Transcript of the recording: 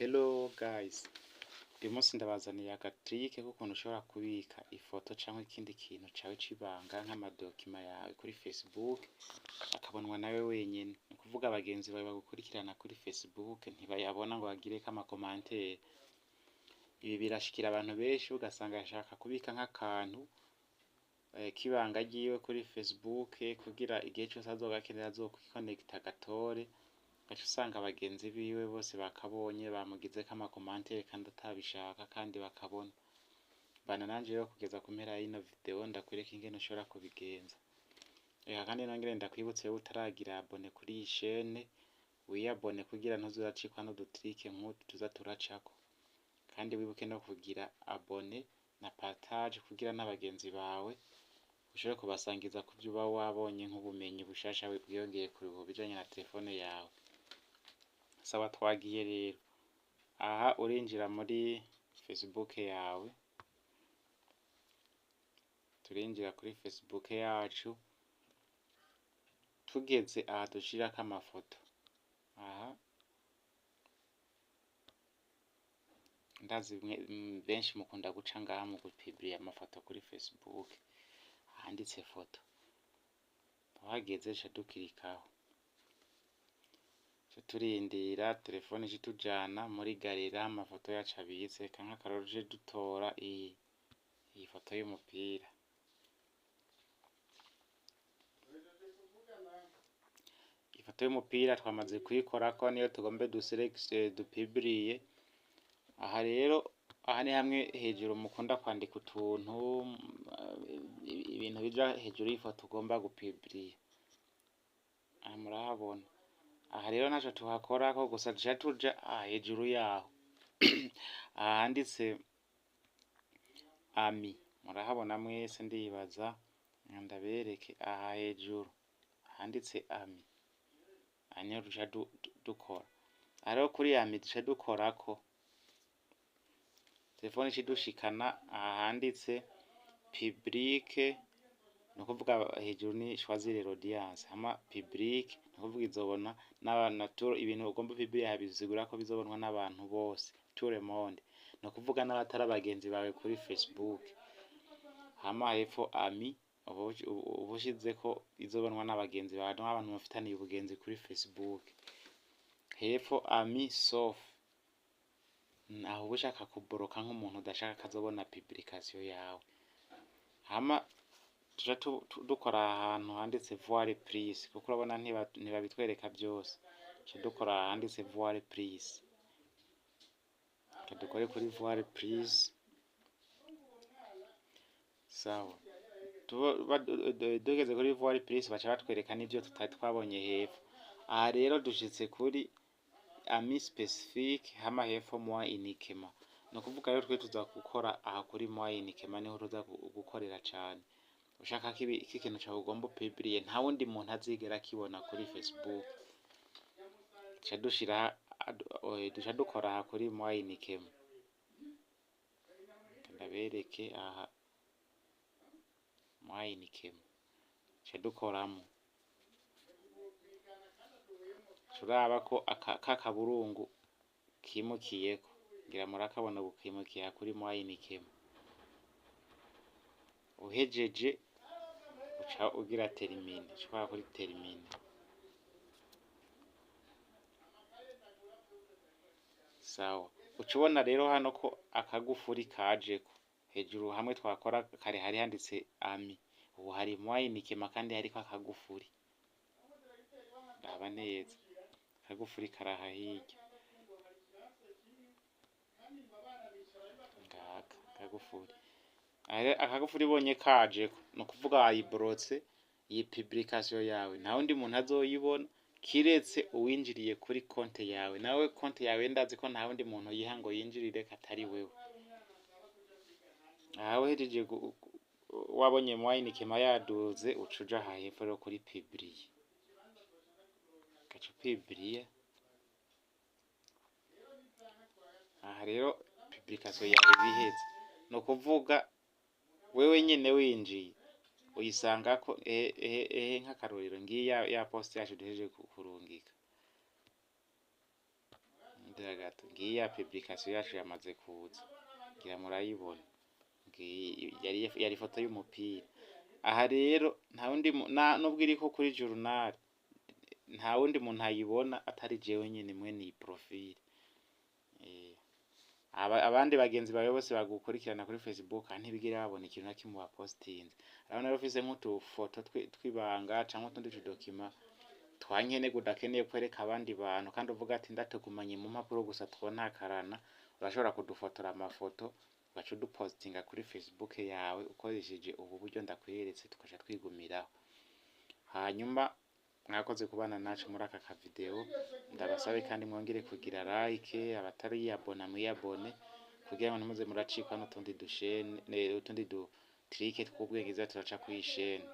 Hello guys, uyu munsi ndabazaniye aga trick k'ukuntu ushobora kubika ifoto canke ikindi kintu cawe c'ibanga, nk'ama documents yawe kuri Facebook, akabonwa nawe wenyene. Ni ukuvuga abagenzi bawe bagukurikirana kuri Facebook ntibayabona ngo bagireko ama commentaires. Ibi birashikira abantu benshi, ugasanga ashaka kubika nk'akantu k'ibanga ryiwe kuri Facebook kugira igihe cose azogakenera azokwikonekita agatore, ugaca usanga abagenzi biwe bose bakabonye, bamugizeko ama commentaires kandi atabishaka kandi bakabona. Bana nanje rero kugeza ku mpera y'ino video, ndakwereke ingene ushobora kubigenza. Reka kandi nongere ndakwibutse, wewe utaragira abonner kuri iyi chaîne, wiyabone kugira ntuze uracikwa n'udu trucs nk'utu tuza turacako. Kandi wibuke no kugira abonner na partage kugira n'abagenzi bawe ushobore kubasangiza kuvyo uba wabonye nk'ubumenyi bushasha bwiyongeye ku bijanye na telefone yawe. Sawa, twagiye rero. Aha urinjira muri Facebook yawe, turinjira kuri Facebook yacu, tugeze aha dushirako amafoto. Aha ndazi benshi mukunda guca ngaha mu gupublier amafoto kuri Facebook, ahanditse photo. Tuhageze duca dukirikaho, duca turindira telefone ice itujana muri galerie aho amafoto yacu abitse. Reka nk'akarorero duce dutora iyi foto y'umupira. Ifoto y'umupira twamaze kuyikorako, niyo tugombe dupublier. Aha rero, aha ni hamwe hejuru mukunda kwandika utuntu, ibintu bija hejuru y'ifoto ugomba gupublier. Aha murahabona. Aha rero ntaco tuhakorako, gusa duca tuja aha hejuru yaho, aha handitse amis, murahabona mwese ndibaza. Ndabereke aha hejuru handitse amis, aha niho duca dukora. Aha rero kuri amis duca dukorako, telefone ica idushikana aha handitse public. Ni ukuvuga hejuru ni choisir l'audience, hama public ni ukuvuga izobona ibintu ugomba upublier, bisigura ko bizobonwa n'abantu bose, tout le monde, ni ukuvuga n'abatari abagenzi bawe kuri Facebook. Hama hepfo amis, uba ushizeko izobonwa n'abagenzi bawe, n'abantu mufitaniye ubugenzi kuri Facebook. Hepfo amis sauf, aho uba ushaka kuboroka nk'umuntu udashaka ko azobona publication yawe. Hama tuca dukora ahantu handitse voir plus, kuko urabona ntibabitwereka vyose. Duca dukora ahanditse voir plus. Reka dukore kuri voir plus. Sawa, tugeze kuri voir plus, baca batwereka n'ivyo tutari twabonye hepfo. Aha rero dushitse kuri amis spécifiques, hama hepfo moi uniquement. Ni ukuvuga rero twe tuza gukora aha kuri moi uniquement, niho tuza gukorera cane. Ushaka ko ikintu cawe ugomba upublier nta wundi muntu azigera akibona kuri Facebook, duca dushira, duca dukora aha kuri moi uniquement. Ndabereke aha, moi uniquement, duca dukoramo, turaba ko aka kaburungu kimukiyeko. Ngira murakabona, ubu kimukiye aha kuri moi uniquement. Uhejeje uca ugira terminer, uca ukora kuri terminer. Sawa, uca ubona rero hano ko akagufuri kajeko hejuru. Hamwe twakora kare hari handitse amis, ubu hari moi uniquement kandi hariko akagufuri. Raba neza, akagufuri karaha hirya ngaka akagufuri. Akagufuri ubonye kajeko, ni ukuvuga wayiborotse iyi publication yawe, nta wundi muntu azoyibona kiretse uwinjiriye kuri konte yawe. Nawe konte yawe ndazi ko nta wundi muntu yiha ngo yinjirireko atari wewe. Aha uhejeje, wabonye moi uniquement yaduze, uca uja aha hepfo rero kuri publier, ugaca upublier. Aha rero publication yawe iba iheze, ni ukuvuga wewe nyene winjiye uyisangako. Ehe, nk'akarorero ngiyi ya post yacu duhejeje kurungika. Ndindira gato, ngiyi ya publication yacu yamaze kuza, ngira murayibona. Ngiyi yari ifoto y'umupira. Aha rero nta wundi, nubwo iriko kuri journal, nta wundi muntu ayibona atari jewe nyene mwene iyi profile. Abandi bagenzi bawe bose bagukurikirana kuri Facebook ntibigera babona ikintu na kimwe wapostinze. Urabona rero, ufise nk'utufoto tw'ibanga canke utundi tudocument twa nkenerwa udakeneye kwereka abandi bantu, kandi uvuga ati ndatugumanye mu mpapuro gusa twontakarana, urashobora kudufotora amafoto, ugaca udupostinga kuri Facebook yawe ukoresheje ubu buryo ndakweretse, tugaca twigumiraho. Hanyuma mwakoze kubana nacu muri aka kavideo. Ndabasabe kandi mwongere kugira like, abatariyabona mwiyabone, kugira ngo ntimuze muracikwa n'utundi dushene, utundi du trucs tw'ubwenge za turaca kw'ishene.